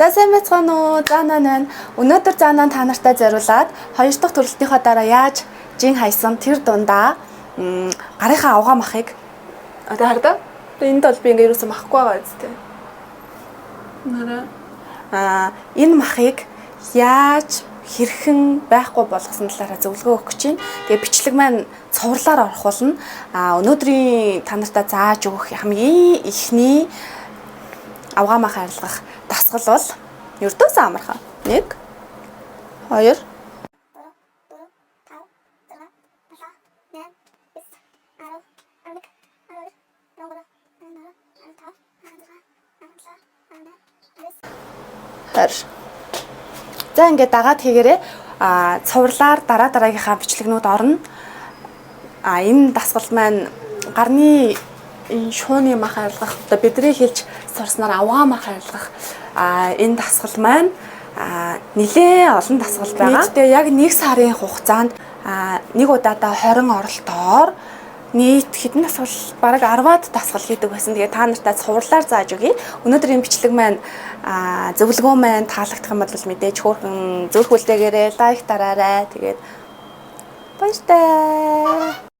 За сайн байцгаана уу? За наа. Өнөөдөр за наа та нартай зориулаад хоёр дахь төрөлтийнхөө дараа яаж жин хайсан тэр дундаа гарынхаа авгаа махыг Одоо хардаа. Энд бол би ингээ юусэн махгүй байгаа үстэй. Нараа. Энэ махыг яаж хэрхэн байхгүй болгосон талаараа зөвлөгөө өгөх гэж байна. Тэгээ бичлэг маань цувралаар орох болно. Өнөөдрийн та нартай зааж өгөх хамгийн эхний авгаа мах арилгах дасгал бол ердөөсөө амархан. 1 2 20. За ингээд дагаад хийгээрээ цувралаар дараа дараагийнхаа бичлэгнүүд орно. Энэ дасгал маань гарны энэ шууны мах арилгах, одоо бидний хэлж сурснаар авгаа мах арилгах энэ дасгал маань нэлээ олон дасгал байгаа. Нийтдээ яг 1 сарын хугацаанд нэг удаадаа 20 оролтоор нийт хэдэн дасгал бараг 10-аад дасгал хийдэг байсан. Тэгээ та нартай цувралаар зааж өгье. Өнөөдөр энэ бичлэг маань зөвлөгөө маань таалагдах юм бол мэдээж хөөрхөн зүрх үлдээгээрэй, лайк дараарай. Тэгээд баяртай.